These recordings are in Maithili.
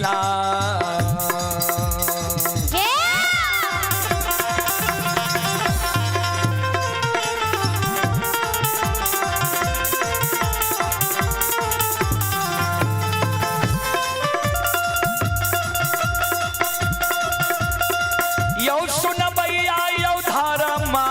लीला। यौ सुनबैया यौ धर्मा,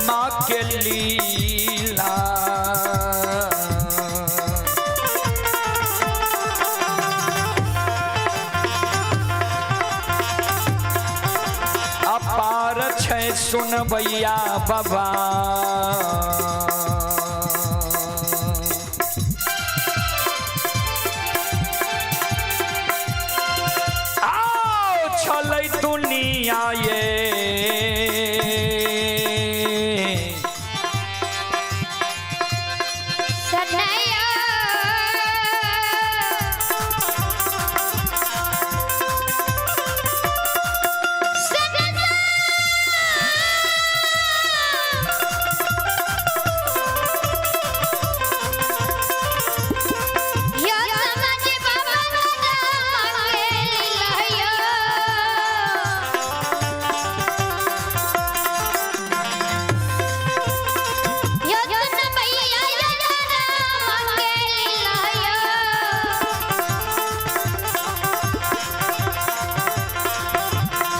माँ के लीला। अपार छै सुनबैया बाबा। आओ छलै दुनिया ये, सनया सनया। यो समाज बाबा मांगे लीला यो। यो सुनबैया यो मांगे लीला यो।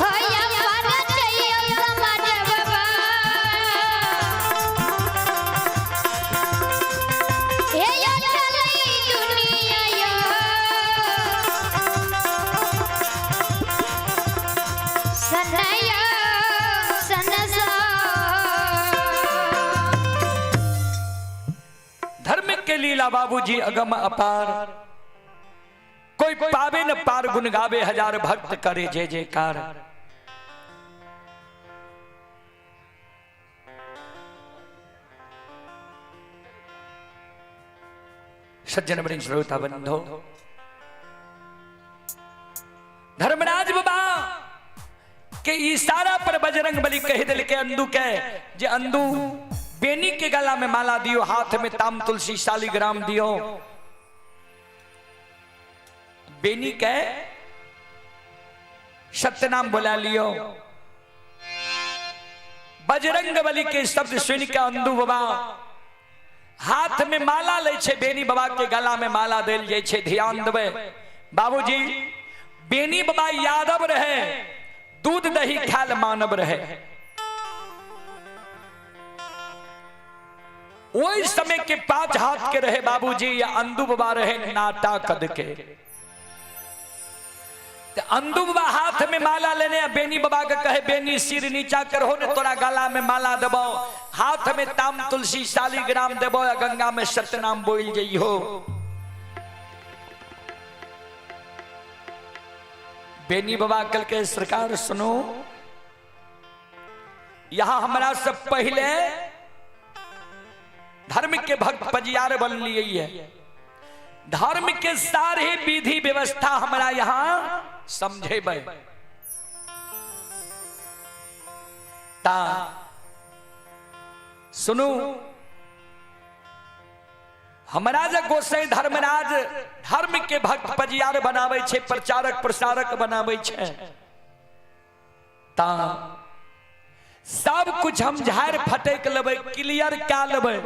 होया पर जइयो समाज बाबा। हे यो चलै दुनिया यो। सनया सनसा। धर्म के लीला बाबूजी अगम अपार, कोई पावे न पार गुण गावे, हजार भक्त करे जय जयकार। सज्जन वृंद श्रोता बंधो, धर्मराज बाबा के इशारा पर बजरंग बली कह दिल के अंदू के जे अंदू बेनी के गला में माला दियो, हाथ में ताम तुलसी शालिग्राम दियो। बेनी के सत्यनाम बुला लियो। बजरंग बली के शब्द सुन के अंदू बाबा हाथ में माला लै छै, बेनी बाबा के गला में माला देल जाइ छै। ध्यान देबै बाबूजी, बेनी बाबा यादव रहे, दूध दही खाल मानव रहे। ओहि समय के 5 हाथ के रहे बाबूजी, या अंदू बाबा रहे नाटा कद के। ते अंदू बाबा हाथ में माला लेने, बेनी बाबा के कहे बेनी सिर नीचा करहो ने तोरा गला में माला देबो, हाथ में ताम तुलसी शालिग्राम देबो, या गंगा में सत्यनाम बोल जइहो। बेनी बाबा कल के सरकार सुनो, यहां हमरा सब पहले धर्म के भक्त पजियार बन लिए है। धर्म के सारे विधि व्यवस्था हमरा यहां समझेबै। ता सुनू, हमरा जे गोसाई धर्मराज धर्म के भक्त पजियार बनाबै छै, प्रचारक प्रसारक बनाबै छै, ता सब कुछ हम झाड़ फटक लेबै, क्लियर कए लेबै,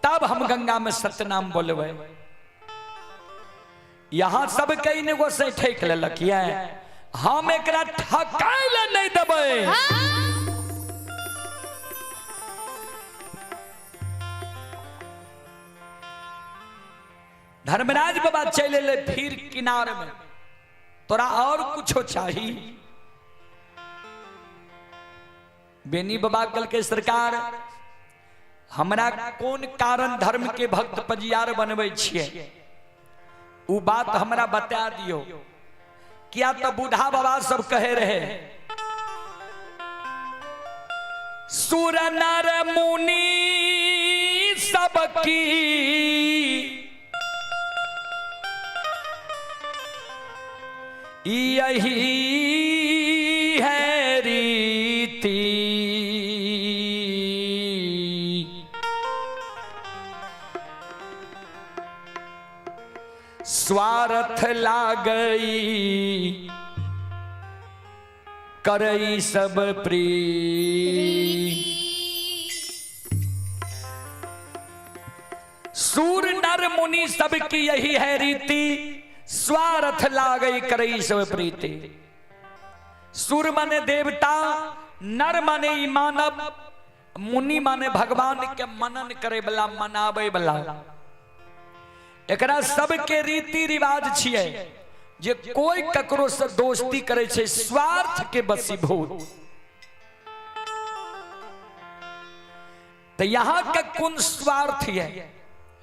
तब हम गंगा में सत्यनाम बोलबै। यहां सब कहीं ने गोसाई ठेक लेलक ये, हम एकरा ठकाय ले नहीं देबै। धर्मराज बाबा चले ले फिर किनार में, तोरा और कुछो चाही? बेनी बाबा कल के सरकार हमरा कोन कारण धर्म के भक्त पजियार बनबै छियै, उ बात हमरा बता दियो। किया तो बूढ़ा बाबा सब कहे रहे, सुर नर मुनि सबकी यही है रीति, स्वार्थ लागई करई सब प्रीत। सूर नर मुनि सबकी यही है रीति, स्वार्थ लागई करई सब प्रीति। सूर माने देवता, नर माने ई मानव, मुनि माने भगवान के मनन करे वाला, मनावे वाला। एकरा सबके रीति रिवाज छियै जे कोई ककरो से दोस्ती करे छै स्वार्थ के वशीभूत। तो यहाँ के कोन स्वार्थ है,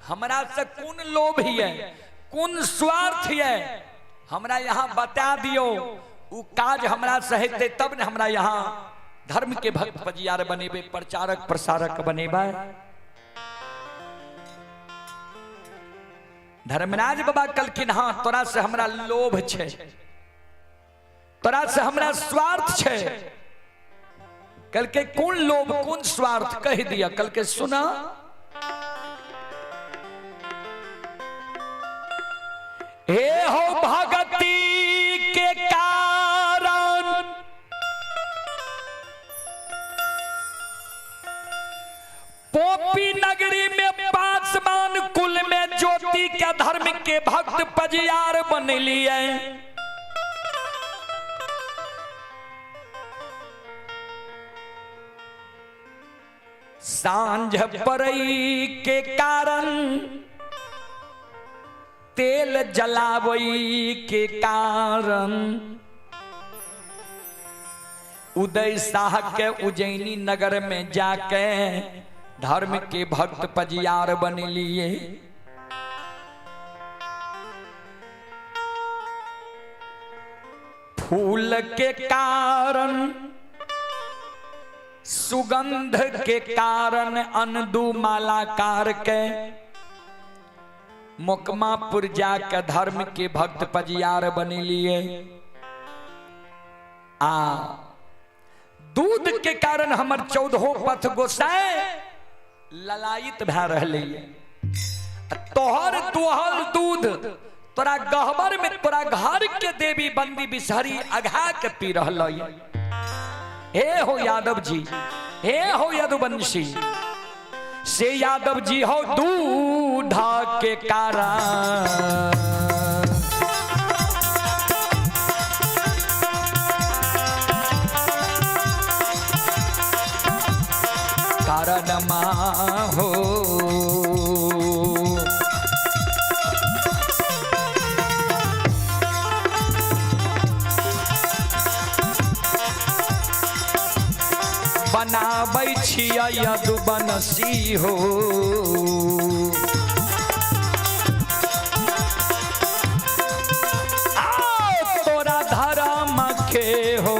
हमरा से कोन लोभ है, कोन स्वार्थ है, हमरा यहाँ बता दियो। उ काज हमरा से हेतै तब ने हमरा यहाँ धर्म के भक्त पजियार बनेबे, प्रचारक प्रसारक बनेबै। धर्मराज बाबा कहलखिन हाँ तोरा से हमरा लोभ छै, तोरा से हमरा स्वार्थ छै। कहलकै कोन लोभ कोन स्वार्थ कह दिया। कहलकै सुना, हे हो भगती के कारण पोपी नगरी में पासवान कुल में ज्योति के धर्म के भक्त पजियार बन लिए। सांझ परई के कारण तेल जलावई के कारण उदय शाह के उज्जैनी नगर में जाके धर्म के भक्त पजियार बन लिए। फूल के कारण सुगंध के कारण अनदू मालाकार के मोकमापुर जाके धर्म के भक्त पजियार बन लिए। आ दूध के कारण हमर चौदहो पथ गोसाए ललायित भए रहलै। तोहर दोहल दूध तोरा गहबर में तोरा घर के देवी बंदी बिसहरी अघा के पी रहल। हे हो यादव जी, हे हो यदुवंशी, से यादव जी हो दूध के कारण। कारण माँ हो बनाबै छियै यदुवंशी हो। आओ तोरा धर्म के हो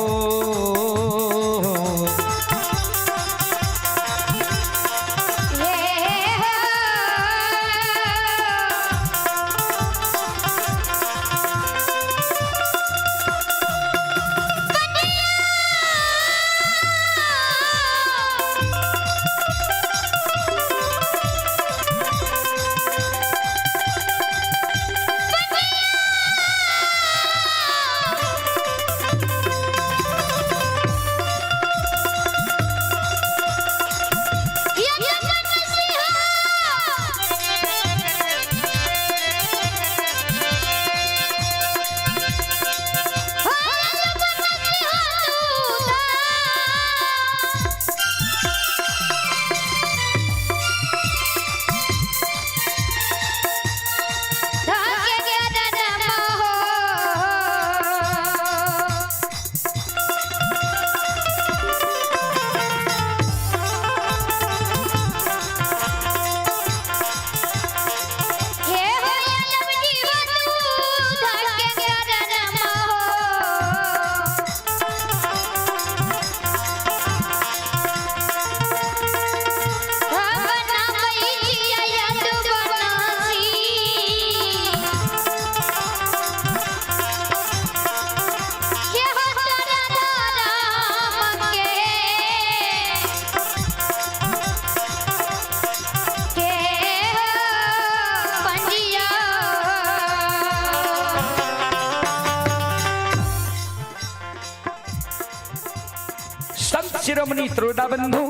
शिरोमणि त्रोदा बंधु,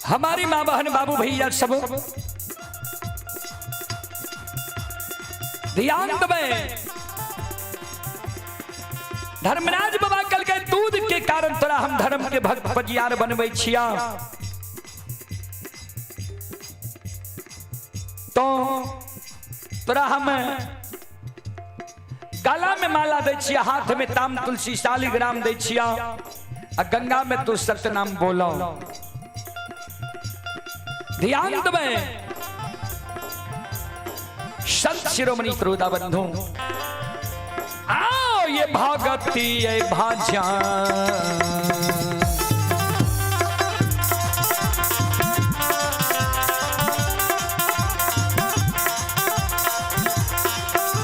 हमारी माँ बहन बाबू भैया सब ध्यान देबै। धर्मराज बाबा कल के दूध के कारण तोरा हम धर्म के भक्त पजियार बनबै छिया, तो तोरा हम गला में माला दै छिया, हाथ में ताम तुलसी शालिग्राम दै छिया, आ गंगा में तू सतनाम बोलो। ध्यान देबै संत शिरोमणि त्रोदा बंधु, आओ ये भगती ये भाजा,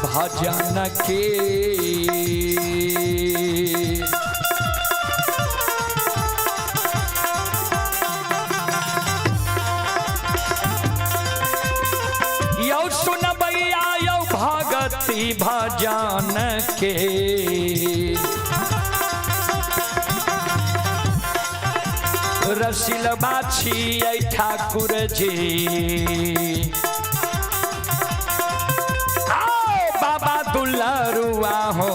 भजन के यौ सुनबैया यौ भगती भजन के, रसिल बाछी ठाकुर जी, आओ बाबा दुलरुआ हो।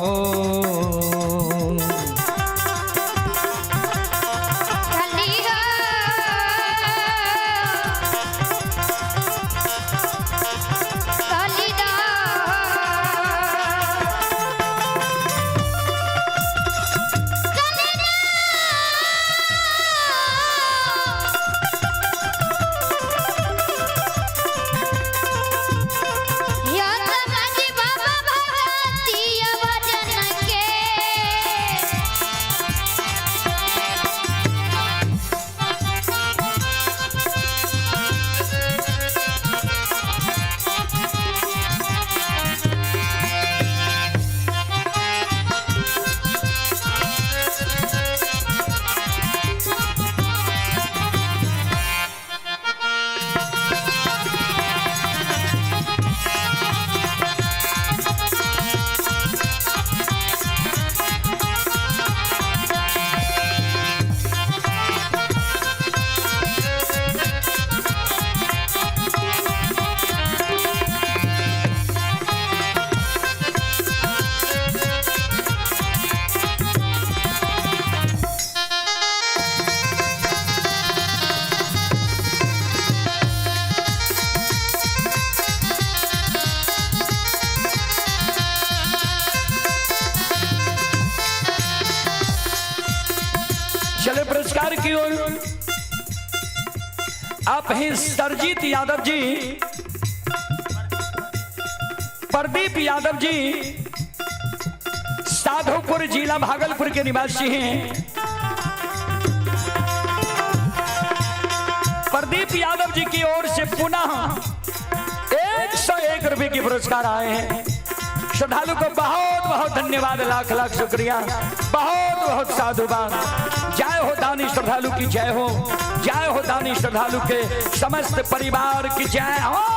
चले पुरस्कार की ओर। आप हैं सरजीत यादव जी, प्रदीप यादव जी, साधोपुर जिला भागलपुर के निवासी हैं। प्रदीप यादव जी की ओर से पुनः 101 रुपए के पुरस्कार आए हैं। श्रद्धालु को बहुत बहुत धन्यवाद, लाख लाख शुक्रिया, बहुत बहुत साधुवाद। जय हो दानी श्रद्धालु की जय हो, जय हो दानी श्रद्धालु के समस्त परिवार की जय हो।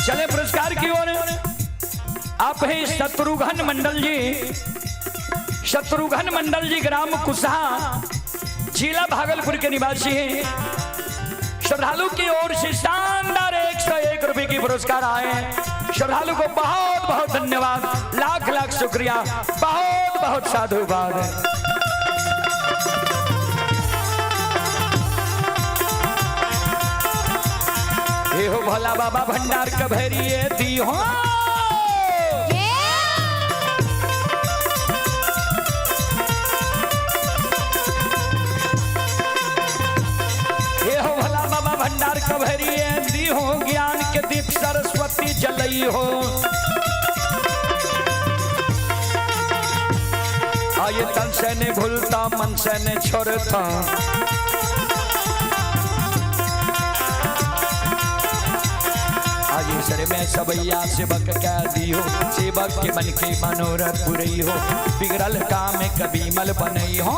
चले पुरस्कार की ओर। आप हैं शत्रुघ्न मंडल जी, शत्रुघ्न मंडल जी ग्राम कुसहा जिला भागलपुर के निवासी हैं। श्रद्धालु की ओर से शानदार 101 रुपए की पुरस्कार आए हैं। श्रद्धालु को बहुत बहुत धन्यवाद, लाख लाख शुक्रिया, बहुत बहुत साधुवाद। हे हो भोला बाबा भंडार कभरिए दी हो। भंडार कभरिए दी हो ज्ञान के दीप सरस्वती जलई हो। आये तन से ने भूलता मन से ने छोड़ता, आज सर में सबैया सेवक कह दियो, सेवक के मन के मनोरथ पुरई हो, बिगड़ल काम कभी मल बनई हो।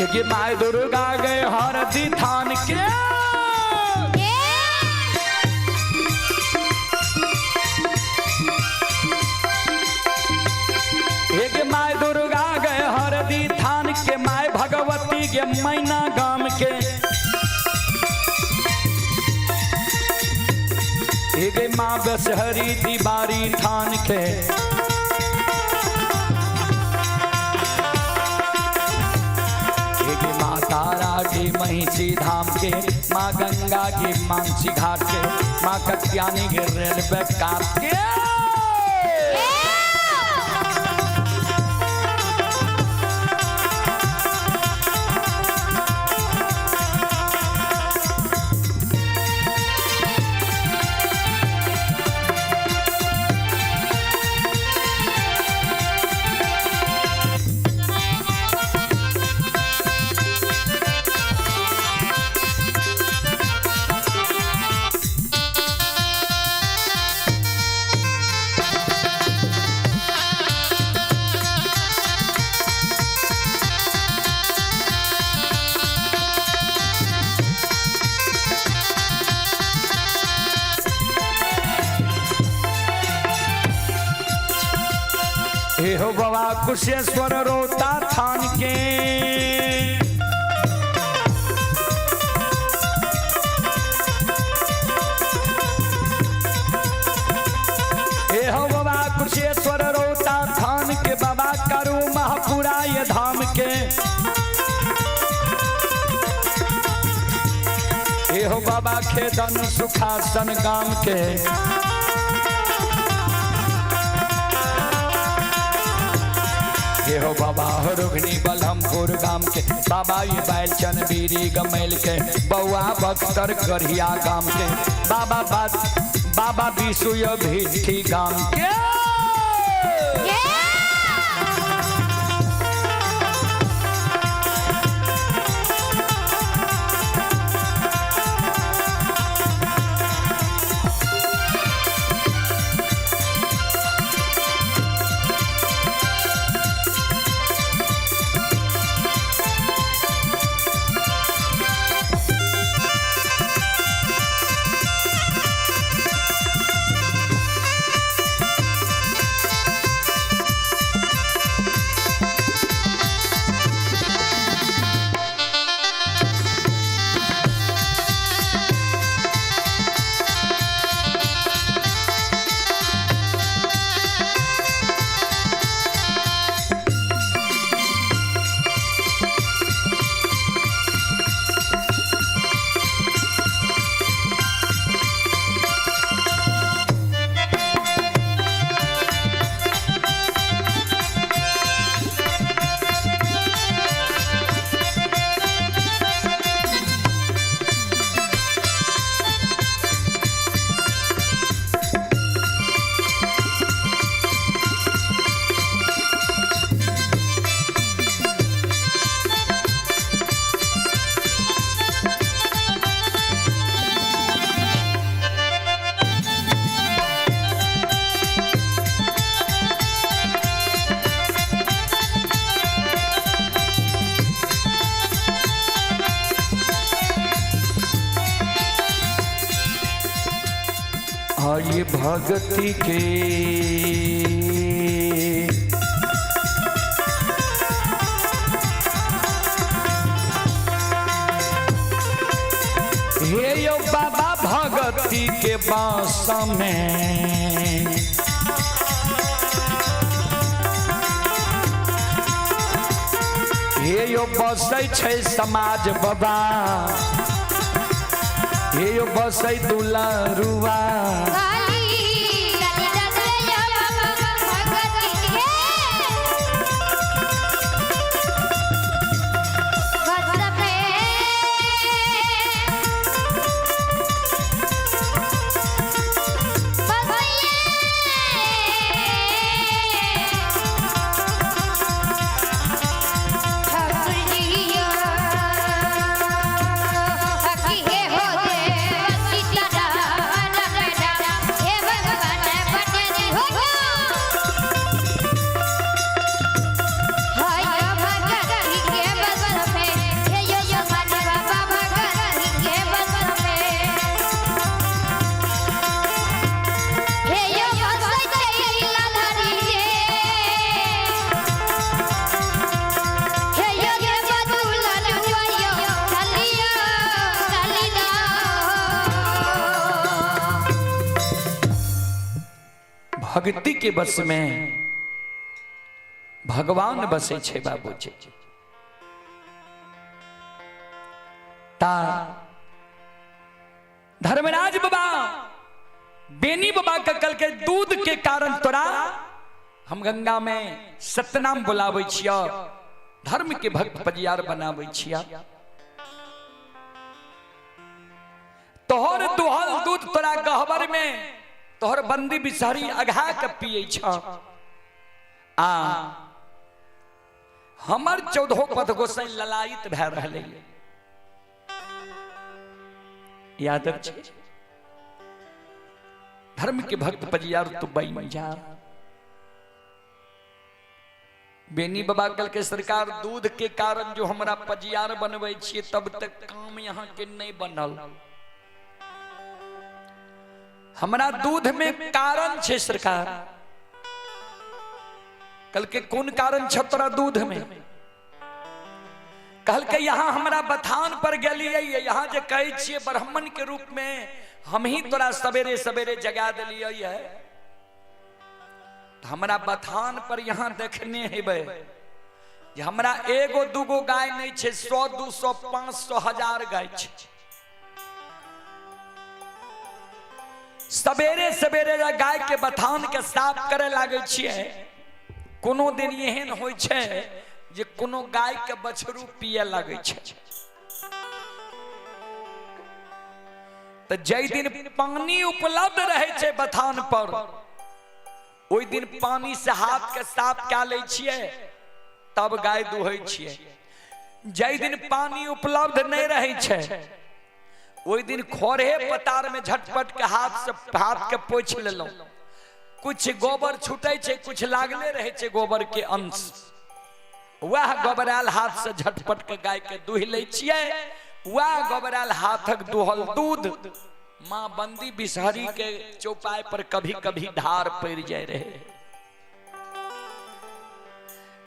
ये my Durga गए हरदी थान के, एक my Durga गए हरदी थान के, my Bhagwati के मैना गाम के, एक माँ बसहरी दीवारी थान के, तारा के महिषी धाम के, माँ गंगा के मानसी घाट के, माँ कत्यानी के रेलवे काट के। हो बाबा कुशेश्वर रोता थान के, हे हो बाबा कुशेश्वर रोता थान के, बाबा करू महापुरा ये धाम के, हे हो बाबा खेदन सुखासन गाम के, हो बाबा रुगनी बलमपुर गाम के, बाबा ये बैलचन बीरी गमेल के, बउआ बख्तर गढ़िया गाम के, बाबा बाबा बिसुय भिठी गाम के। आइए भगति के हे यो बाबा भगति के बास में हे यो बसै छै समाज बाबा, हे यो बसै दुलारुआ। काली कालिदास यो बाबा भगति के बस में, बसैया ठाकुर जी हकी हे हो देव सीताराम हे भगवान बने हो हाय भगति के बस में, हे यो मन बाबा भगति के बस में, हे यो बसै लालारी रे, हे यो बदुलन हुआयो कालिया कालिदा। भक्ति के बस में भगवान बसै छै बाबूजी। ता धर्मराज बाबा बेनी बाबा के कल के दूध के कारण तोरा हम गंगा में सतनाम बुलाबै छियौ, धर्म के भक्त पजियार बनाबै छियौ। तोहर दुहल दूध तोरा गहबर में तोहर बंदी बिसहरी अघा के पिए छ, आ हमर चौदहो पद गोसाई ललायित भए रहलै। यादव छै धर्म के भक्त पजियार तू बन जा। बेनी बाबा कल के सरकार दूध के कारण जो हमरा पजियार बनबै छियै तब तक काम यहाँ के नहीं बनल। हमरा दूध में कारण छै सरकार। कल के कोन कारण छ तोरा दूध में? कहल के यहाँ हमरा बथान पर गेलियै, यहाँ जे कहै छियै ब्राह्मण के रूप में हम ही तोरा सवेरे सवेरे जगा देलियै है, त हमरा बथान पर यहाँ देखने हेबै जे हमरा एगो दूगो गाय नहीं छै, 100 200 500 1000 गाय छै। सवेरे सवेरे जे गाय के बथान के साफ करे लागै छियै, कोनो दिन एहन होइ छै जे कोनो गाय के बछरू पिए लागै छै। त जै दिन पानी उपलब्ध रहै छै बथान पर, ओहि दिन पानी से हाथ के साफ कए लै छियै तब गाय दुहै छियै। जै दिन पानी उपलब्ध नहीं रहै छै ओहि दिन खोरहे पतार में झटपट के हाथ से हाथ के पोछि लेलहुँ, कुछ गोबर छूटै छै कुछ लागले रहै छै गोबर के अंश, वएह गोबरायल हाथ से झटपट के गाय के दुहि लै छियै। वएह गोबरायल हाथक दुहल दूध माँ बंदी बिसहरी के चौपाई पर कभी कभी ढार पड़ जाए रहे,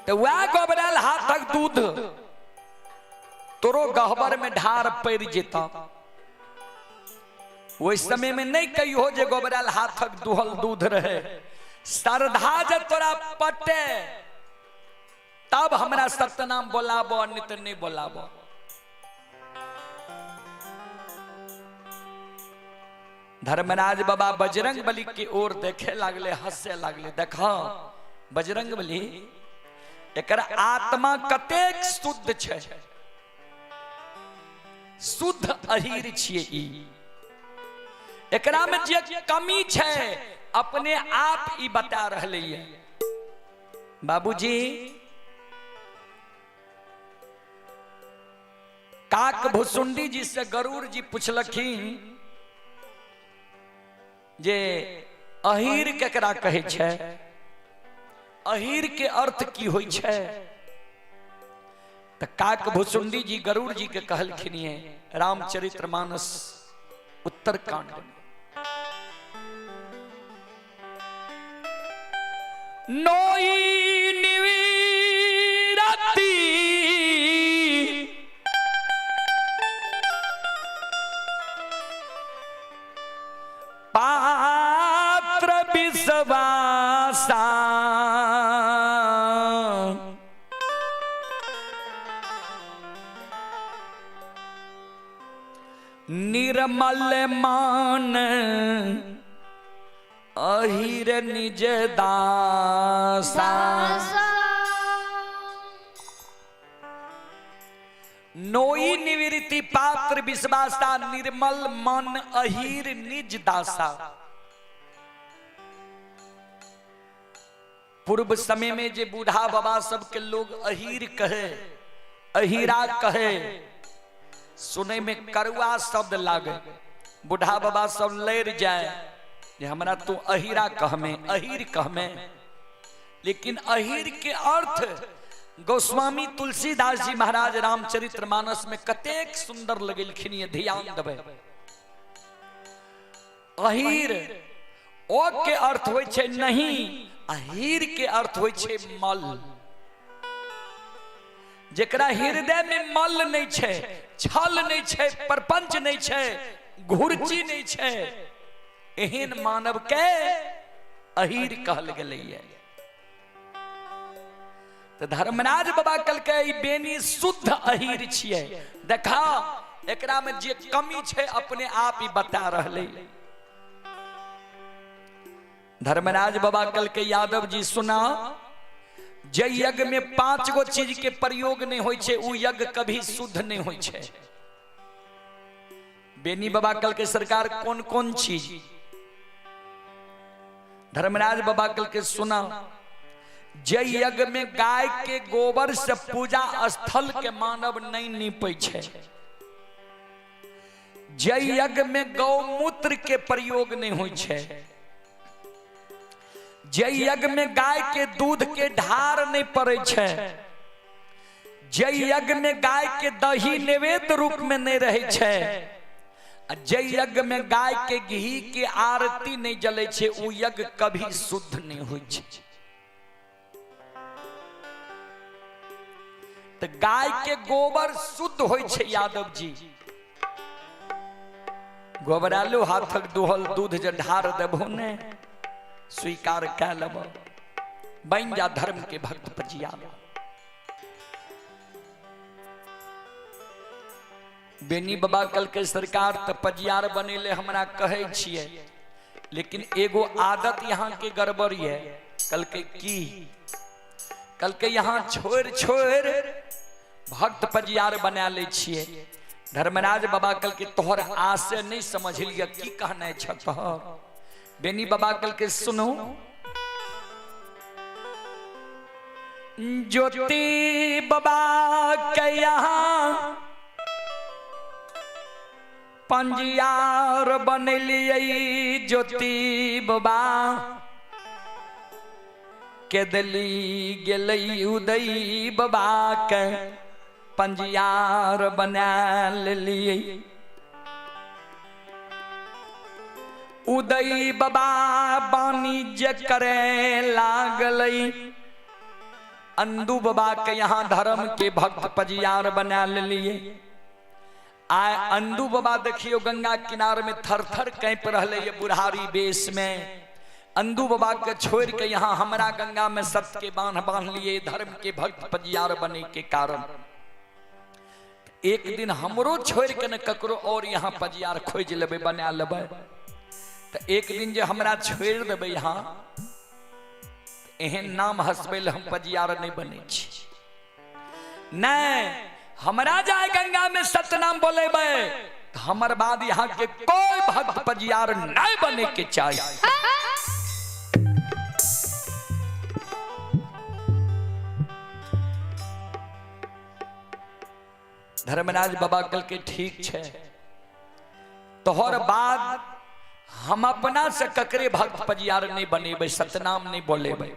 तो वह गोबरायल हाथक दूध तोरो गहबर में ढार पड़ जेता। ओहि समय में नहीं कहियो जे गोबरायल हाथक दुहल दूध रहे, श्रद्धा जे तोरा पटे तब हमरा सतनाम बोलाबो, नहीं तो नहीं बोलाबो। धर्मराज बाबा बजरंग बली की ओर देखे लागले, हंसे लागले। देखो बजरंग बली एकर आत्मा कतेक शुद्ध छै, शुद्ध अहीर छियै ई, एकरा में जे कमी छै अपने आप ई बता रहलै ये। बाबूजी काक भुसुंडी जी से गरुड़ जी पुछलखिन जे अहीर केकरा कहै छै, अहीर के अर्थ की होइ छै? त काक भुसुंडी जी गरुड़ जी के कहलखिन ये रामचरितमानस उत्तरकांड में। नोई निविरति पात्र विश्वासा। निर्मल मान अहिर निज दासा। नोई निवृत्ति पात्र विश्वासा निर्मल मन अहिर निज दासा। पूर्व समय में जे बूढ़ा बाबा सबके लोग अहीर कहे, अहीरा कहे, सुने में करुआ शब्द लागे। बूढ़ा बाबा सब लड़ जाए जे हमरा तू अहीरा कहमे, अहीर कहमे। लेकिन अहीर के अर्थ गोस्वामी तुलसीदास जी महाराज रामचरित्र मानस में कतेक सुंदर लगेलखिन, ये ध्यान देबै। अहीर ओ के अर्थ होइ छै नहीं, अहीर के अर्थ होइ छै मल। जेकरा हृदय में मल नहीं छै, छल नहीं छै, प्रपंच नहीं छै, घुरची नहीं छै, एहन मानव के अहीर कहल गेलैये। तो धर्मराज बाबा कहलकै ई बेनी शुद्ध अहीर छियै, देखा एकरा में जे कमी छै अपने आप ही बता रहलै। धर्मराज बाबा कहलकै यादव जी सुना, जे यज्ञ में 5 गो चीज के प्रयोग नहीं होइ छै उ यज्ञ कभी शुद्ध नहीं होइ छै। बेनी बाबा कहलकै सरकार कौन कौन चीज? धर्मराज बाबा कहलकै सुना, जे यज्ञ में गाय के गोबर से पूजा स्थल के मानव नहीं नीपै छै, जे यज्ञ में गौमूत्र के प्रयोग नहीं होइ छै, जे यज्ञ में गाय के दूध के ढार नहीं पड़ै छै, जे यज्ञ में गाय के दही नैवेद्य रूप में नहीं रहै छै, जे यज्ञ में गाय के घी के आरती नहीं जलै छै, उ यज्ञ कभी शुद्ध नहीं होइ छै। तो गाय के गोबर शुद्ध होइ छै यादव जी। गोबरालू हाथक दुहल दूध जे ढार देबहो ने, स्वीकार कै लेबो, बन जा धर्म के भक्त पजिया। बेनी बाबा कहलकै सरकार त पजियार बनेले हमरा कहै छियै, लेकिन एगो आदत यहाँ के गड़बड़ ये। कहलकै की? कहलकै यहाँ छोड़ छोड़ भक्त पजियार बना लै छियै। धर्मराज बाबा कहलकै तोहर आशय नहीं समझ लिया, की कहना छ तोहर? बेनी बाबा कहलकै सुनो, ज्योति बाबा के यहाँ पंजियार बनेलियै, ज्योति बाबा के दिली गेलै उदय बाबा के पंजियार बना लेलियै। उदय बाबा वाणिज्य करे लागलै, अंदू बाबा के यहाँ धर्म के भक्त पजियार बना लेलियै। आय अंदू बाबा देखियो गंगा किनार में थर थर काँपि रहलै ये बुढ़ारी बेस में। अंदू बाबा के छोड़ के यहाँ हमरा गंगा में सत्य के बांध बांध लिए धर्म के भक्त पजियार बने के कारण। एक दिन हमरो छोड़ के न ककरो और यहाँ पजियार खोज लेबै, बना लेबै। तो एक दिन जे हमरा छोड़ देबै यहाँ, एहन नाम हंसबै ले हम पजियार नहीं बनै छी। नहीं हमरा जाय गंगा में सतनाम बोलेबै तो हमर बाद यहाँ के कोई भक्त पजियार नहीं बने के चाहिए। धर्मराज बाबा कहलकै ठीक छै, तोहर बाद हम अपना से ककरे भक्त पजियार नहीं बनेबै, सतनाम नहीं बोलेबै।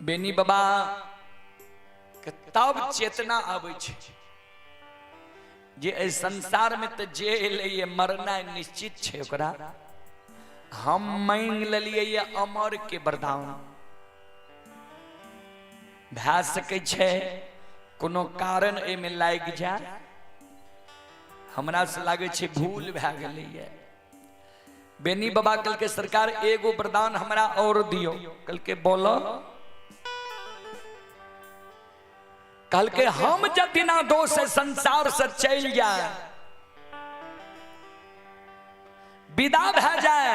बेनी बाबा के तब चेतना आबै छै जे एहि संसार में तऽ जे एलैए मरनाइ निश्चित छै, ओकरा हम मांगि लेलियै ये अमर के वरदान। भए सकै छै कोनो कारण एहिमे लागि जाय, हमरा से लागै छै भूल भए गेलैए। बेनी बाबा कहलकै सरकार एगो वरदान हमरा और दियौ। कहलकै बोलो। कहलकै हम जब बिना दोष से संसार से चलि जाए, विदा भए जाए,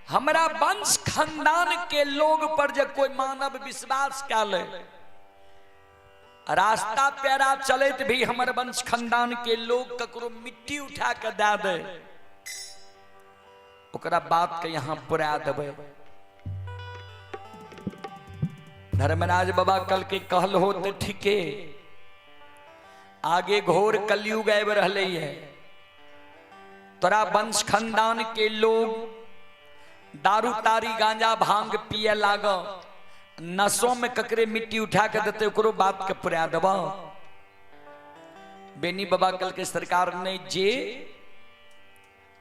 हमरा वंश खानदान के लोग पर जे कोई मानव विश्वास कए ले, रास्ता पैरा चलैत भी हमर वंश खानदान के लोग ककरो मिट्टी उठा के दए दे, ओकरा बात के यहाँ पुरा देबै। धर्मराज बाबा कल के कहल हो तो ठीके, आगे घोर कलयुग आबि रहले है, तोरा वंश खानदान के लोग दारू तारी गांजा भांग पिए लाग, नसों में ककरे मिट्टी उठा के देते ओकरो बात के पुरा देब। बेनी बाबा कल के सरकार ने जे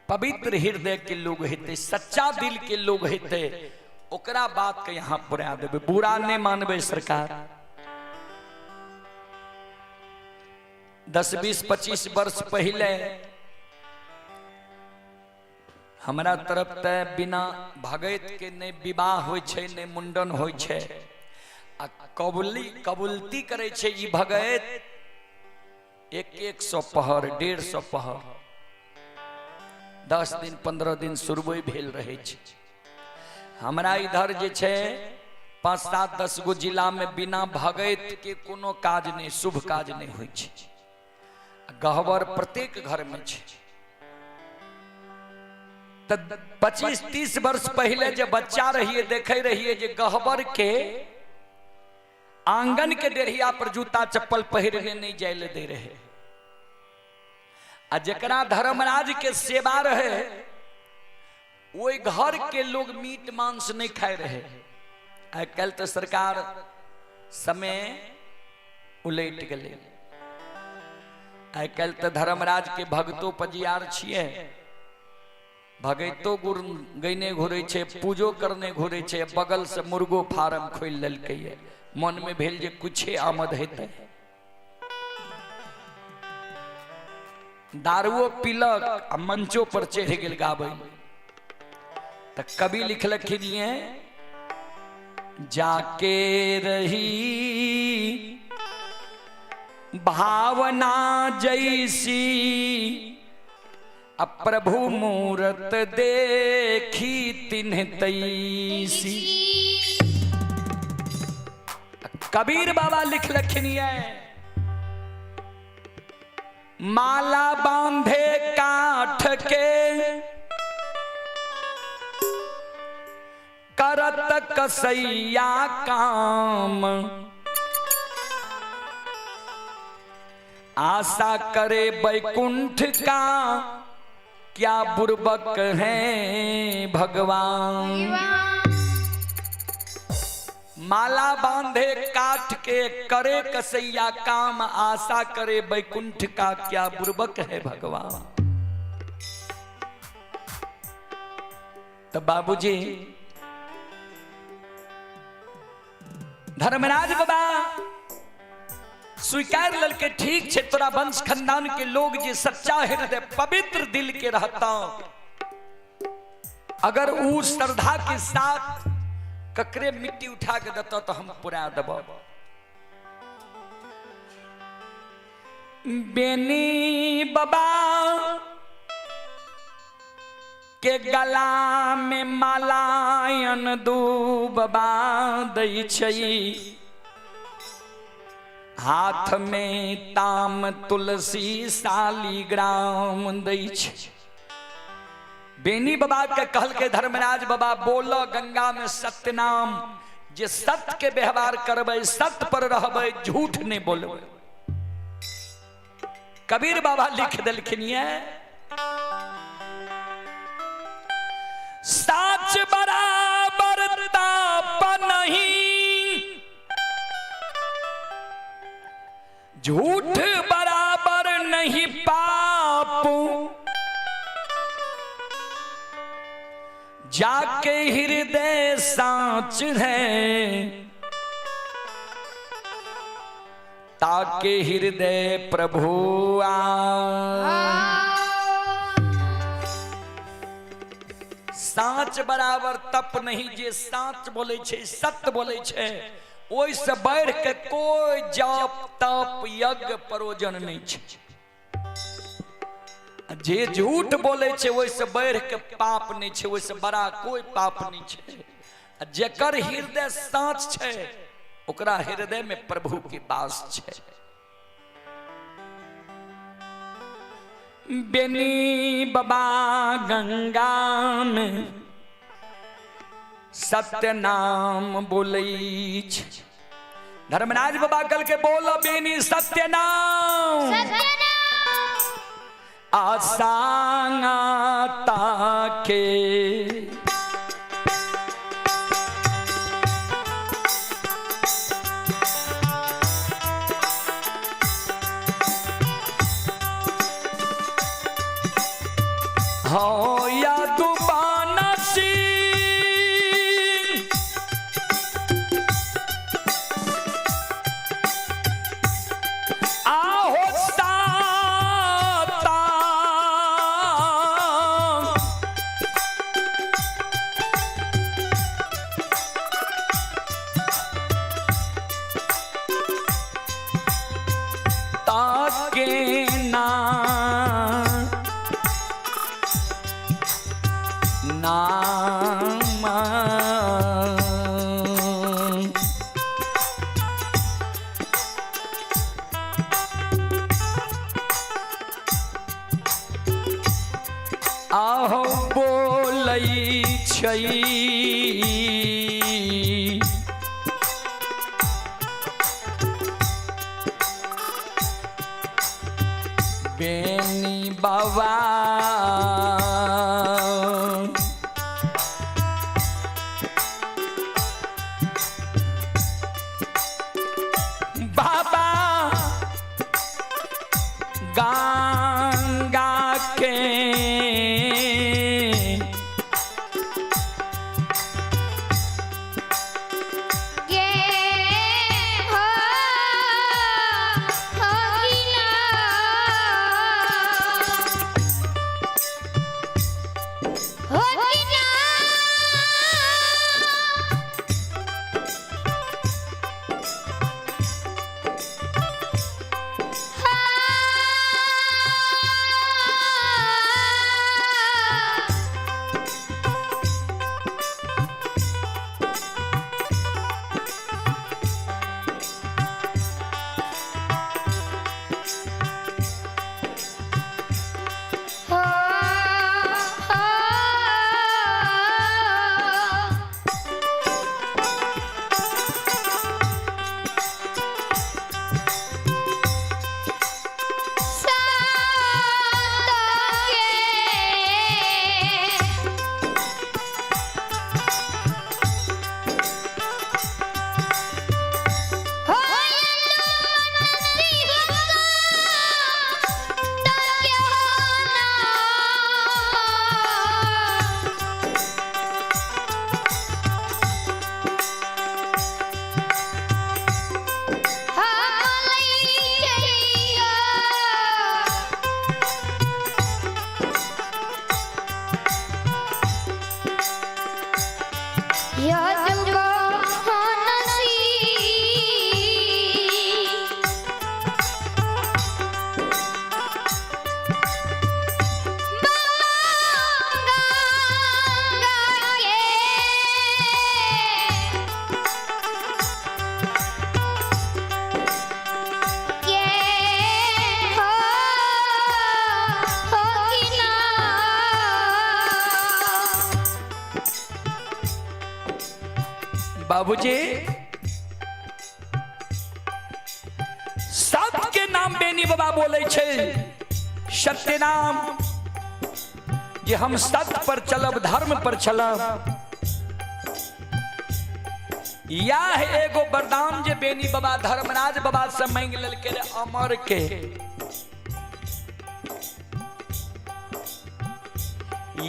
पवित्र हृदय के लोग हेते, सच्चा दिल के लोग हेते, ओकरा बात के यहाँ पुरा देबे, बुरा नहीं मानबे सरकार। 10 20 25 वर्ष पहले हमरा तरफ ते बिना भगत के नहीं विवाह होइ छै, नहीं मुंडन होइ छै, आ कबूली कबूलती करे छै ई भगत 100 पहर 150 पहर 10 दिन 15 दिन शुरुए भेल रहे छै। हमरा इधर जे छै 5 7 10 गो जिला में बिना भगत के कोनो काज नहीं, शुभ काज नहीं होइ छै। गहबर प्रत्येक घर में छै। त 25 30 वर्ष पहले जे बच्चा रहिए, देखे रहिए जे गहबर के आंगन के डेढ़िया पर जूता चप्पल पहिरने नहीं जाय ले दे रहे, आ जकरा धर्मराज के सेवा रहे ओहि घर के लोग मीट मांस नहीं खाए रहे। आइ काल्हि तो सरकार समय उलटि गेलै, आइ काल्हि तो धर्मराज के भगतो पजियार छियै, भगैतो गुर गैने घुरै छै, पूजो करने घुरै छै, बगल से मुर्गो फार्म खोलि लेलकै। मन में भेल जे कुछे आमद हेतै, दारुओ पीलक आ मंचो पर चढ़ि गेल गाबै। त कवि लिखलखिन ये जाके रही भावना जैसी, अब प्रभु मूरत देखी तिन्ह तैसी। कबीर बाबा लिखलखिन ये माला बांधे काठ के करत कसैया काम, आशा करे बैकुंठ का क्या बुरबक है भगवान। माला बांधे काठ के करे कसैया काम, आशा करे बैकुंठ का क्या बुरबक है भगवान। तो बाबूजी धर्मराज बाबा स्वीकार ललके ठीक छे तोरा वंश खानदान के लोग जे सच्चा हृदय पवित्र दिल के रहता, अगर ऊ श्रद्धा के साथ ककरे मिट्टी उठा के देता तो हम पुरा देब। बेनी बाबा के गला में मालायन दू बाबा दै छै, हाथ में ताम तुलसी शालिग्राम दै छै। बेनी बाबा के कहल के धर्मराज बाबा बोलो गंगा में सत्यनाम, जे सत्य के व्यवहार करबै, सत्य पर रहबै, झूठ नहीं बोलबै। कबीर बाबा लिख देलखिन ये साच बराबर ताप नहीं, झूठ बराबर नहीं पाप। ताके हृदय साँच है, ताके हृदय प्रभु आ। साँच बराबर तप नहीं, जे साँच बोले छे सत्य बोले छे, ओहि से बढ़ के कोई जप तप यज्ञ परोजन नहीं छे। जे झूठ बोले छे ओहि से बढ़ के पाप नहीं छे, ओहि से बड़ा कोई पाप नहीं छे। जेकर हृदय साँच छे ओकरा हृदय में प्रभु के वास छे। बेनी बाबा गंगा में सत्य नाम बोलै छे। धर्मराज बाबा कल के बोल बेनी सत्य नाम आसांगा ताके। हो या दुबाना सी आहो साता ताके ना नाम आहो बोलै छै। बेनी बाबा बाबा गंगा के गे हो होगिना होगिना बाबूजी सबके नाम बेनी बाबा बोले छे सत्य नाम, जे हम सत्य पर चलब धर्म पर चलब। यह एगो वरदान जे बेनी बाबा धर्मराज बाबा से मांग लेलके रे अमर के।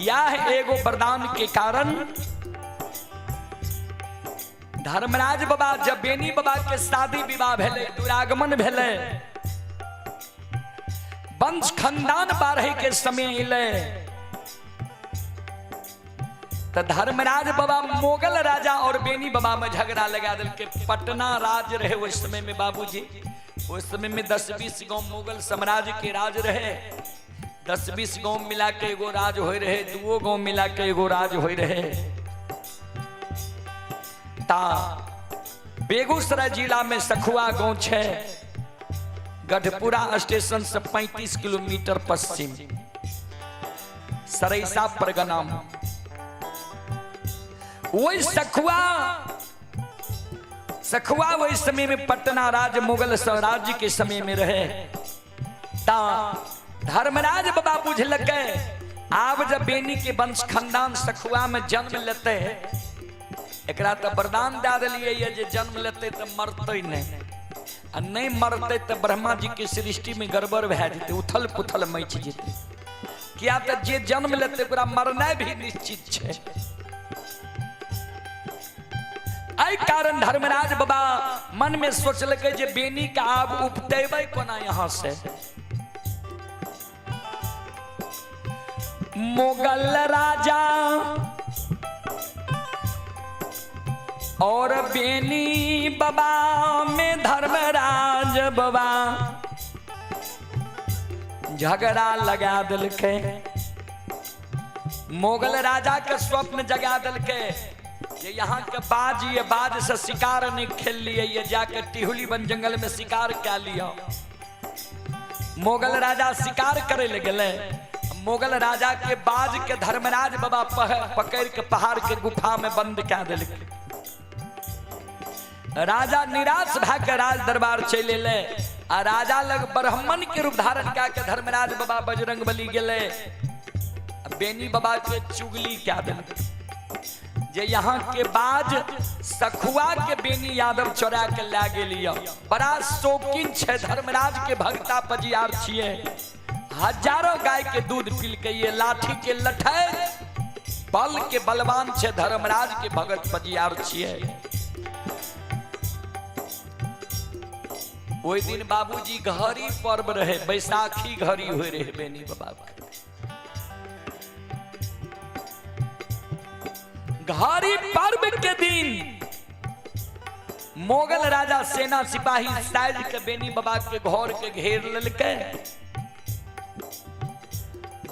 यह एगो वरदान के कारण धर्मराज बाबा जब बेनी बाबा के शादी विवाह भेलै, दुरागमन भेलै, वंश खानदान बाढ़े के समय अयलै तऽ धर्मराज बाबा मुगल राजा और बेनी बाबा में झगड़ा लगा देलकै। पटना राज रहे ओहि समय में बाबूजी, ओहि समय में 10-20 गांव मुगल साम्राज्य के राज रहे। 10-20 गांव मिला के एगो राज हो रहे, दुओ गांव मिला के एगो राज हो रहे। ता बेगूसराय जिला में सखुआ गांव छै, गढ़पुरा स्टेशन से 35 किलोमीटर पश्चिम, सरैसा परगना में। वही सखुआ सखुआ वही समय में पटना राज मुगल साम्राज्य के समय में रहे। ता धर्मराज बाबा बुझलकै आब जब बेनी के वंश खानदान सखुआ में जन्म लेते, एकरा तो वरदान दे दिलियै ये जे जन्म लेते तो मरते नहीं, आ नहीं मरते तो ब्रह्मा जी के सृष्टि में गड़बड़ भए जेतै, उथल पुथल मचि जेतै। किया तो जे जन्म लेते ओकरा मरनाइ भी निश्चित छै। एहि कारण धर्मराज बाबा मन में सोचलकै जे बेनी के आब उपटेबै कोना यहाँ से। मुगल राजा और बेनी बाबा में धर्मराज बाबा झगड़ा लगा देलकै। मुगल राजा के स्वप्न जगा देलकै जे यहाँ के बाज ये बाज से शिकार नहीं खेल लिए, ये जाके टिहुली वन जंगल में शिकार कै लिया। मुगल राजा शिकार करे ले गेलै, मुगल राजा के बाज के धर्मराज बाबा पकड़ के पहाड़ के गुफा में बंद कै देलकै। राजा निराश भए के राज दरबार चलि एलै आ राजा लग ब्राह्मण के रूप धारण कए के धर्मराज बाबा बजरंग बली गेलै। बेनी बाबा के चुगली कै देलकै जे यहाँ के बाज सखुआ के बेनी यादव चोरा के लए गेलिय। बड़ा शौकीन छै धर्मराज के भक्ता पजियार छियै, हजारों गाय के दूध पीलकै, ये लाठी के लठै बल के बलवान छै, धर्मराज के भगत पजियार छियै। ओहि दिन बाबूजी घड़ी पर्व रहे, बैसाखी घड़ी होय रहे बेनी बाबा के। घड़ी पर्व के दिन मुगल राजा सेना सिपाही साइज के बेनी बाबा के घर के घेर लेलकै।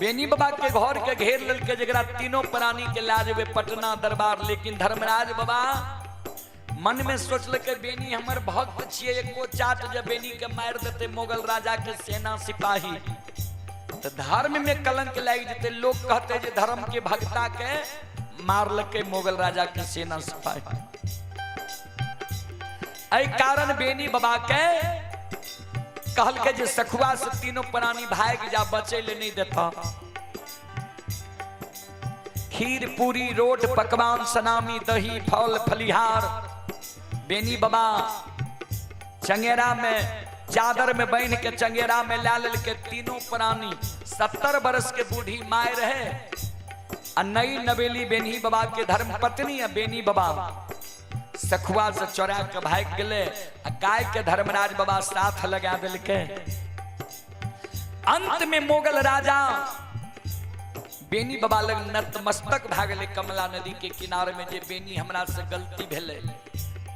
बेनी बाबा के घर के घेर लेलकै जकरा तीनों प्राणी के लए जेबै पटना दरबार। लेकिन धर्मराज बाबा मन में सोचलकै बेनी हमर भक्त छियै, एको चाट जे बेनी के मारि देतै मुगल राजा के सेना सिपाही तो धर्म में कलंक लागि जेतै, लोग कहते जे धर्म के भक्ता के मारलकै मुगल राजा के सेना सिपाही। एहि कारण बेनी बाबा के कहलकै जे सखुआ से तीनों प्राणी भागि जा, बचै ले नहीं देता। खीर पूरी रोट पकवान सनामी दही फल फलिहार बेनी बाबा चंगेरा में चादर में बान्हि के चंगेरा में ला लेलकै तीनों प्राणी। 70 बरस के बूढ़ी my रहे आ नई नवेली बेनी बाबा के धर्म पत्नी आ बेनी बाबा सखुआ से चोरा के भागि गेलै आ गाय के धर्मराज बाबा साथ लगा देलकै। अंत में मुगल राजा बेनी बाबा लग नतमस्तक भए गेलै कमला नदी के किनारे में जे बेनी हमरा से गलती भेलै,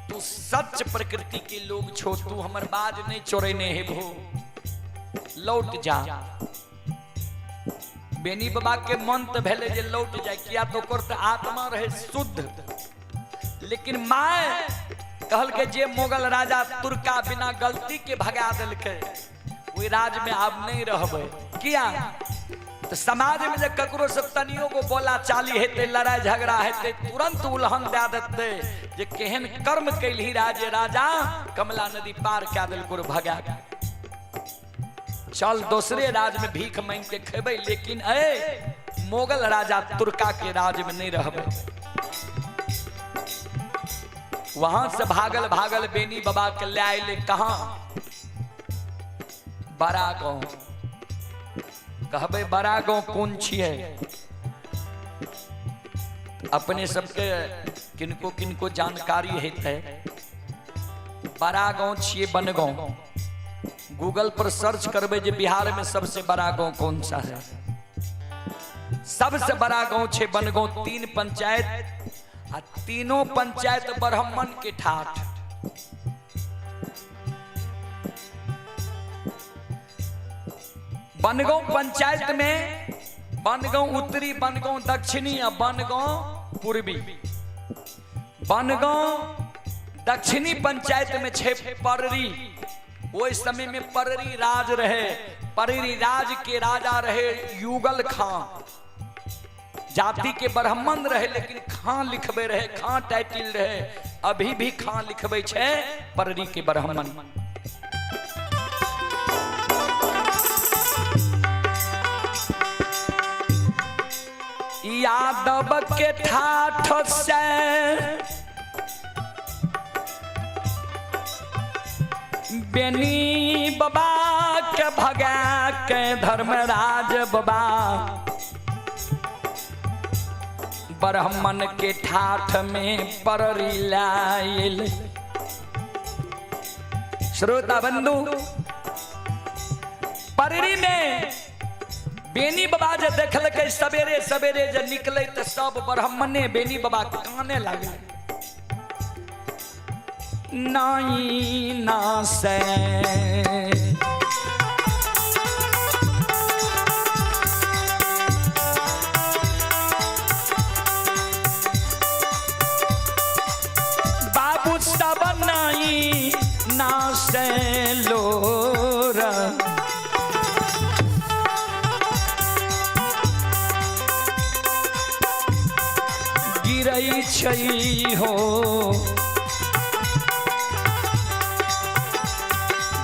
तू सच प्रकृति के लोग छो, तू हमर बाज नहीं चोरेने हेबो, लौट जा। बेनी बाबा के मन तो भेलै जे लौट जाए, किया तो ओकर तो आत्मा रहे शुद्ध। लेकिन my कहलकै जे मुगल राजा तुर्का बिना गलती के भगा देलकै ओहि राज में आब नहीं रहबै। किया तो समाज में जे ककरो से तनियो को बोला चाली हेतै, लड़ाई झगड़ा हेतै, तुरंत उल्हन दए देतै जे केहन कर्म कैलही राजे राजा कमला नदी पार कए देलको भगा के। चल दोसरे राज में भीख मांगि के खेबै, लेकिन ए मुगल राजा तुर्का के राज में नहीं रहबै। वहां से भागल भागल बेनी बाबा के ले आए कहाँ, बड़ा गांव। कहबै बड़ा गांव कोन छियै? अपने सबके किनको किनको जानकारी हेतै। बड़ा गांव छियै बनगांव। गूगल पर सर्च करबै जे बिहार में सबसे बड़ा गांव कौन सा है। सबसे बड़ा गांव छै बनगांव। 3 पंचायत आ तीनों पंचायत ब्राह्मण के ठाठ। बनगांव पंचायत में बनगांव उत्तरी, बनगांव दक्षिणी आ बनगांव पूर्वी। बनगांव दक्षिणी पंचायत में छे पररी। ओहि समय में पररी राज रहे। पररी राज के राजा रहे युगल खां। जाति के ब्राह्मण रहे लेकिन खां लिखबे रहे, खां टाइटिल रहे। अभी भी खां लिखबे छे पररी के ब्राह्मण। यादव के ठाठ से बेनी बाबा के भगा के धर्मराज बाबा ब्राह्मण के ठाठ में पररी लायल। श्रोता बंधु, पररी में बेनी बाबा जे देखलकै सवेरे सवेरे जे निकले तो सब ब्राह्मणे बेनी बाबा काने लागले। नाई ना से बाबू सब नाई ना से लोरा गिरै छै हो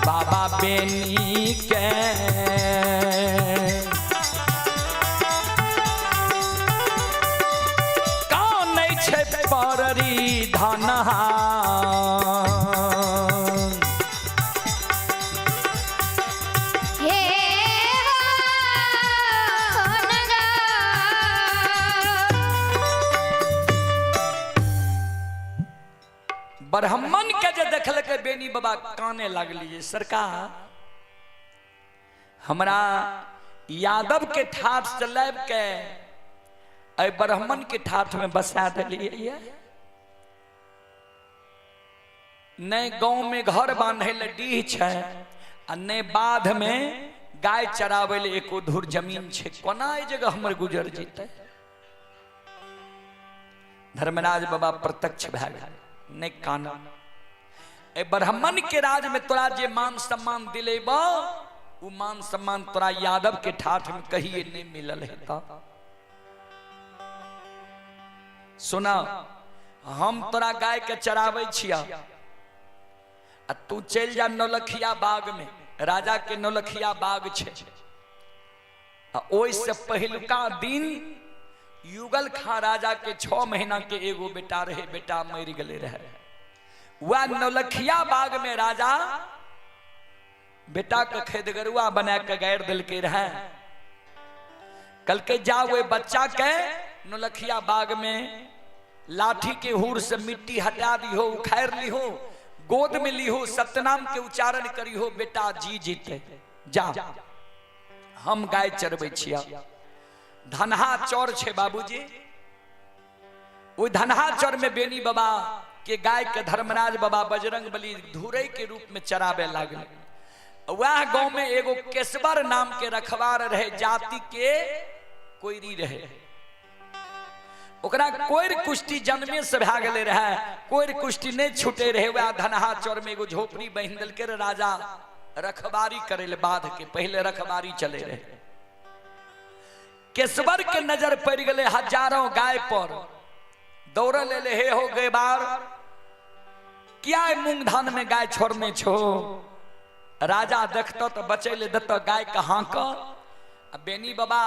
बाबा बेनी के। कानै छै पररी धनहा। हे हो ब्राह्मण के जे देखलकै बेनी बाबा काने लागलिए, सरकार हमरा यादव के ठाठ से लाबि के एहि ब्राह्मण के ठाठ में बसा देलियै। नहि गाँव में घर बांधे ले डीह छै आ नहि बाध में गाय चराबै ले एको धूर जमीन छै, कोना एहि जगह हमर गुजर जेतै। धर्मराज बाबा प्रत्यक्ष भए गेल, नहि काना। ए ब्राह्मण के राज में तोरा जे मान सम्मान दिलेब उ मान सम्मान तोरा यादव के ठाठ में कहिए नहीं मिलल हेता। सुना, हम तोरा गाय के चराबै छिया आ तू चलि जा नौलखिया बाग में, राजा के नौलखिया बाग छै। आ ओहि से पहिलुका दिन युगल खां राजा के 6 महीना के एगो बेटा रहे, बेटा मरि गेले रहे। वह नौलखिया बाग में राजा बेटा के खेदगरुआ बना के गाड़ि देलकै रहे। कल के जा ओहि बच्चा के नौलखिया बाग में लाठी के हूर से मिट्टी हटा दिहो, उखाड़ लिहो, गोद में लिहो, सतनाम के उच्चारण करिहो, बेटा जी जीते। जा, हम गाय चरबै छिया। धनहा चौर छे बाबूजी, ओहि धनहा चौर में बेनी बाबा के गाय के धर्मराज बाबा बजरंग बली धुरै के रूप में चराबे लागल। वह गांव में एगो केशवर नाम के रखवार रहे, जाति के कोयरी रहे। ओकरा कोयर कुश्ती जन्मे से भए गेले रहे, कोयर कुश्ती नहीं छूटे रहे। वह धनहा चौर में एगो झोपड़ी बहिन देलकै रे राजा रखबारी करे ले, बाध के पहले रखबारी चले रहे। केशवर के नजर पड़ गए हजारों गाय पर, दौड़ल एले, हे हो गए बार क्या मूंग धान में गाय छोड़ने छो। राजा देखतो तो बचे ले देतो गाय के हाँक। आ बेनी बाबा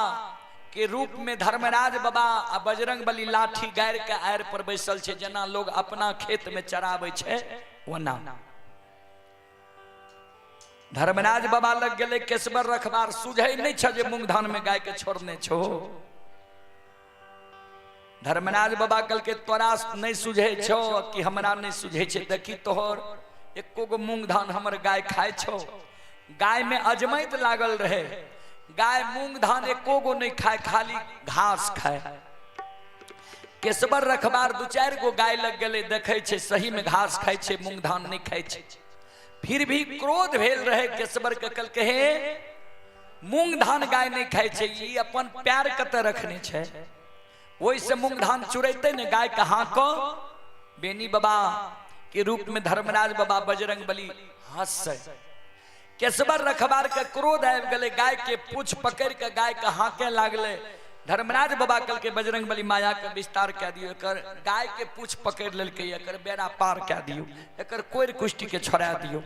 के रूप में धर्मराज बाबा आ बजरंग बली लाठी गारि के आड़ि पर बैसल छै, जेना लोग अपना खेत में चराबै छै ओना। धर्मराज बाबा लग गेलै केशवर रखबार, सुझै नहीं छ जे मूंग धान में गाय के छोड़ने छो। धर्मराज बाबा कहलकै तोरा नहि सुझै छौ कि हमरा नहि सुझै छै, देखी तोहर एको गो मूंग धान हमर गाय खाइ छौ। गाय में अजमैत लागल रहे, गाय मूंग धान एको गो नहीं खाए, खाली घास खाए। केशवर रखबार दू चारि गो गाय लग गेलै, देखै छै सही में घास खाइ छै, मूंग धान नहीं खाइ छै। फिर भी क्रोध भेल रहे केशवर के, कहलकै हे मूंग धान गाय नहीं खाइ छै, ई अपन पैर कतऽ रखने छै, ओहिसँ मूंग धान चुरेतै ने गाय के हाँको। बेनी बाबा के रूप में धर्मराज बाबा बजरंग बली हंसै। केशवर रखबार के क्रोध आबि गेलै, गाय के पूछ पकड़ के गाय के हाँके लागलै। धर्मराज बाबा कहलकै बजरंग बली माया के विस्तार कए दियौ, एकर गाय के पूछ पकड़ लेलकै, एकर बेड़ा पार कए दियौ, एकर कोरि कुष्टि के छोड़ा दियौ।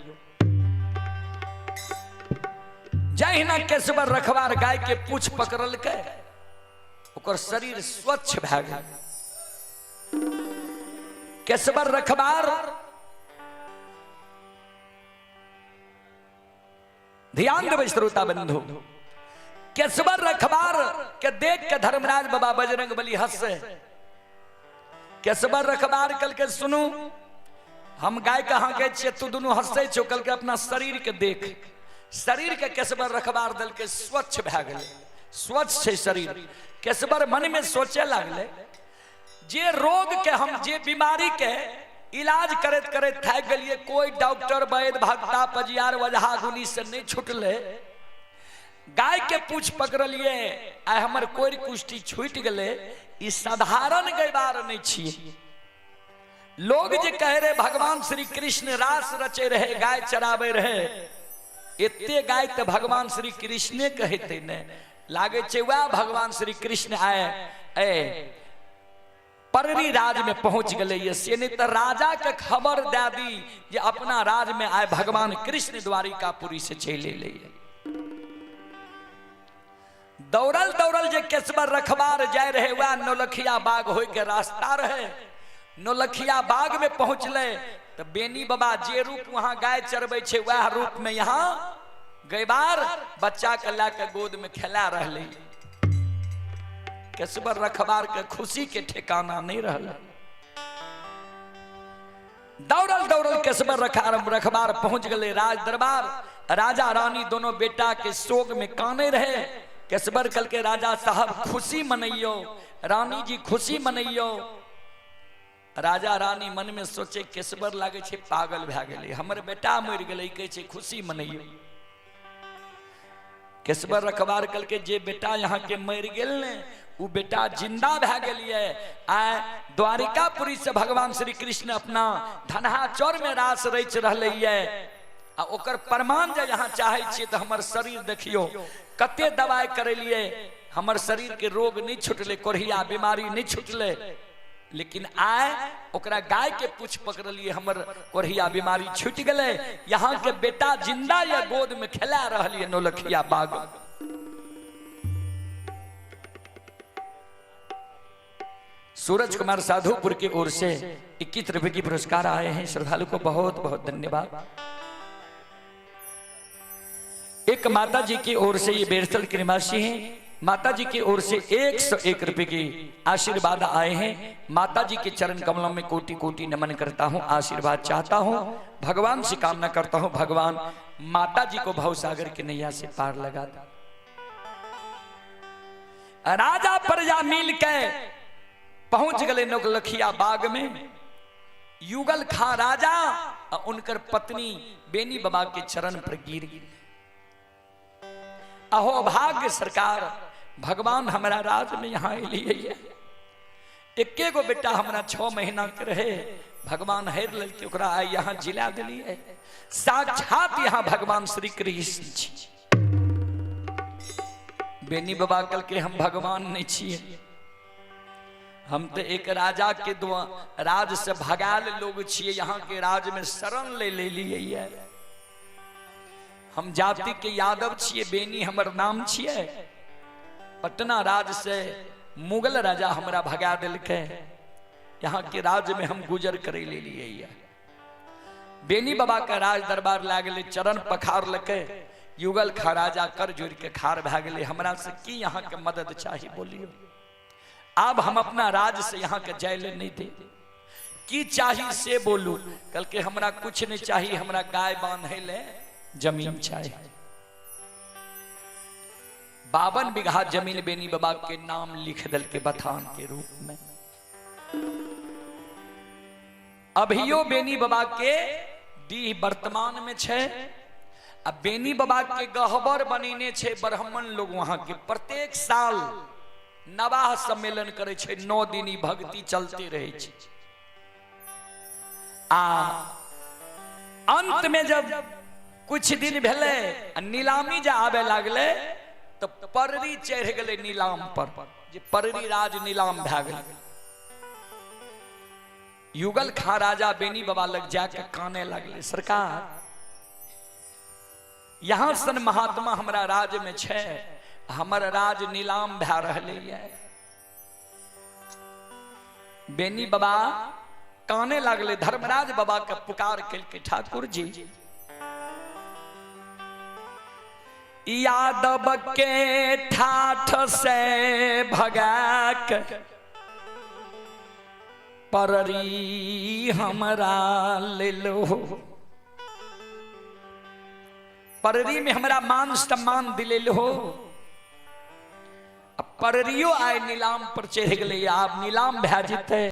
जहिना केशवर रखबार गाय के पूछ पकड़लकै, ओकर शरीर स्वच्छ भए गेल। केशवर रखबार ध्यान देबै श्रोता बंधु, केशवर रखबार के देख के धर्मराज बाबा बजरंग बली हंसे। केशवर रखबार कल के सुनू, हम गाय कहाँ गए छियै, तू दुनू हंसै छौ। कल के अपना शरीर के देख, शरीर के केशवर रखबार दल के स्वच्छ भए गेलै, स्वच्छ छै शरीर। केशवर मन में सोचे लागलै जे रोग के हम, जे बीमारी के इलाज करैत करैत थाकि गेलियै, कोई डॉक्टर वैद्य भक्ता पजियार वजहा गुनी से नहीं छुटलै, गाय के पूछ पकड़लियै, आइ हमर कोरि कुष्ठी छूटि गेलै। ई साधारण गैबार नहीं छियै। लोग जे कहे रहे भगवान श्री कृष्ण रास रचे रहे, गाय चराबे रहे, एते गाय तऽ भगवान श्री कृष्णे कहते ने, लागे छै वएह भगवान श्री कृष्ण आए ए पररी राज में पहुंच गए ये, से नहीं तो राजा के खबर दे दी जे अपना राज में आए भगवान कृष्ण द्वारिकापुरी से चले ले। दौड़ल दौड़ल जे केशवर रखबार जाय रहे, वह नौलखिया बाग होय के रास्ता रहे। नौलखिया बाग में पहुंचले तो बेनी बाबा जे रूप वहां गाय चरबै छै वह रूप में यहाँ गैबार बच्चा के ला के गोद में खेला रहले। केशवर रखबार के खुशी के ठिकाना नहीं रहल। दौड़ल दौड़ल केशवर रखबार पहुंच गए राज दरबार। राजा रानी दोनों बेटा के शोक में काने रहे। केशवर कल के राजा साहब खुशी मनइयो, रानी जी खुशी मनइयो। राजा रानी मन में सोचे केशवर लागे छे पागल भए गेलै, हमर बेटा मरि गेलै, कहै छै खुशी मनइयो। केशवर रखबार कल के जे बेटा यहाँ के मरि गेल ने, उ बेटा जिंदा भए गेलियै। आइ द्वारिकापुरी से भगवान श्री कृष्ण अपना धनहा चौर में रास रचि रहलै ये, आ ओकर प्रमाण जे यहाँ चाहै छियै तऽ हमर शरीर देखियौ कते दवाइ करेलियै, हमर शरीर के रोग नहीं छुटलै, कोढ़िया बीमारी नहीं छुटलै, लेकिन आइ ओकरा गाय के पूछ पकड़लियै, हमर कोढ़िया बीमारी छूटि गेलै। यहाँ के बेटा जिंदा या गोद में खेला रहल ये नौलखिया बाग। सूरज कुमार साधुपुर की ओर से 21 रुपए की पुरस्कार आए हैं, श्रद्धालु को बहुत बहुत धन्यवाद। एक माता जी की ओर से, ये बेरसल के निवासी हैं, माता जी की ओर से 101 रुपए की आशीर्वाद आए हैं। माता जी के चरण कमलों में कोटि कोटि नमन करता हूँ, आशीर्वाद चाहता हूँ, भगवान से कामना करता हूँ भगवान माता जी को भवसागर के नैया से पार लगा दे। राजा प्रजा मिल के पहुंच गए नौलखिया बाग में। युगल खा राजा और उनकर पत्नी बेनी बाबा के चरण पर गिर गई। अहो भाग्य सरकार, भगवान हमारा राज में यहाँ अलियै, एके गो बेटा हमरा 6 महीना के रहे, भगवान हेर लेलकै ओकरा आइ यहाँ जिला देलियै। साक्षात यहाँ भगवान श्री कृष्ण छी। बेनी बाबा कहलकै हम भगवान नहीं छियै, हम तो एक राजा के राज से भगाल लोग छियै, यहाँ के राज में शरण ले ले लिए। हम जाति के यादव छियै, बेनी हमर नाम छियै। पटना राज से मुगल राजा हमरा भगा देलकै, यहाँ के राज में हम गुजर करे ले लिए। बेनी बाबा का राज दरबार लागले, चरण पखार लके, युगल खा राजा कर जोड़ के खार भए गेलै, हमरा से की यहाँ के मदद चाही बोलियो। आब हम अपना राज से यहाँ के जाय ले नहीं दे। की चाही से बोलू। कहलकै हमरा कुछ नहीं चाही, हमरा गाय बांधे ले जमीन चाही। 52 बीघा जमीन बेनी बाबा के नाम लिख दल के बथान के रूप में। अभियो बेनी बाबा के डीह वर्तमान में छे। आ बेनी बाबा के गहबर बनेने छे ब्राह्मण लोग वहां के। प्रत्येक साल नवाह सम्मेलन करे छे, 9 दिन ई भक्ति चलते रहे छे। आ अंत में जब कुछ दिन भेले आ नीलामी जा आवे लागले तो पररी चढ़ गए नीलाम पर, जे पररी राज नीलाम भए गेलै। युगल खां राजा बेनी बाबा लग जाके काने लगले, सरकार यहाँ सन महात्मा हमरा राज में छे, हमर राज नीलाम भए रहले ये। बेनी बाबा काने लगले, धर्मराज बाबा के पुकार केलकै, ठाकुर जी यादव के ठाठ से भगा के पररी हमरा ले लो। पररी में हमरा मान सम्मान दिले लो। अब पररियो आए नीलाम पर चढ़ गए, आब नीलाम भए जेतै।